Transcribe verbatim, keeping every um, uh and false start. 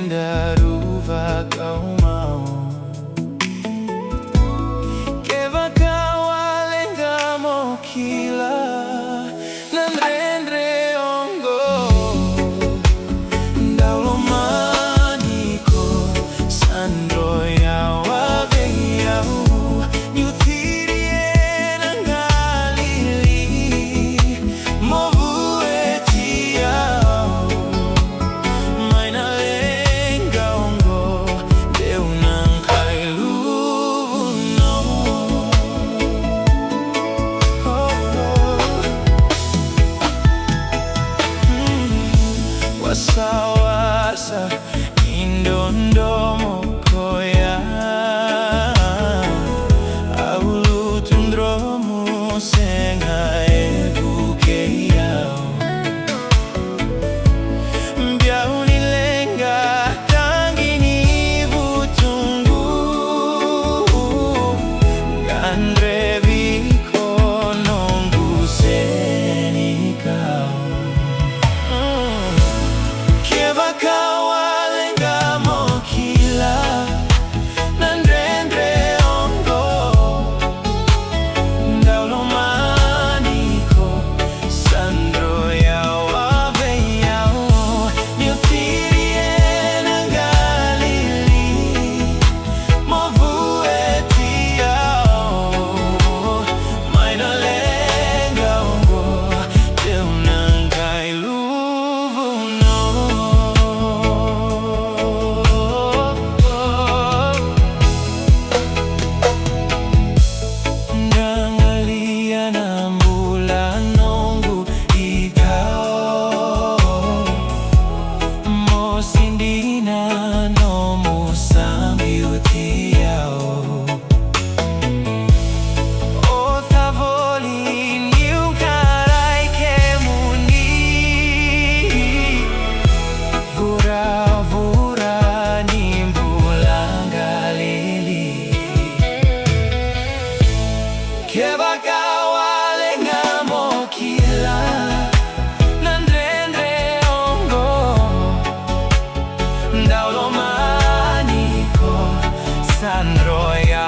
Daru vakau mau. Kevaka wale ga mo kila na dredre oqo, dau lomani iko, sa droya vei au. Niu ciri ena galili, mo vueti au mai na leqa oqo, deu na qai luvu no. Wasawasa ni dodomo koya, au lutu dromu sega e vukei au. Biau ni leqa, taqi ni vutuqu, gadrevi ko noqu senikau. Kevaka wale ga mo kila na dredre oqo, dau lomani iko, sa droya vei au. Niu ciri ena galili, mo vueti au mai na leqa oqo, deu na qai luvu no. Dragalia na bula noqu ika, mosi dina nomu sa biuti au. O ca voli niu qarai kemuni, vuravura ni bula galili. Kevaka wale ga mo kila na dredre oqo, dau lomani iko, sa droya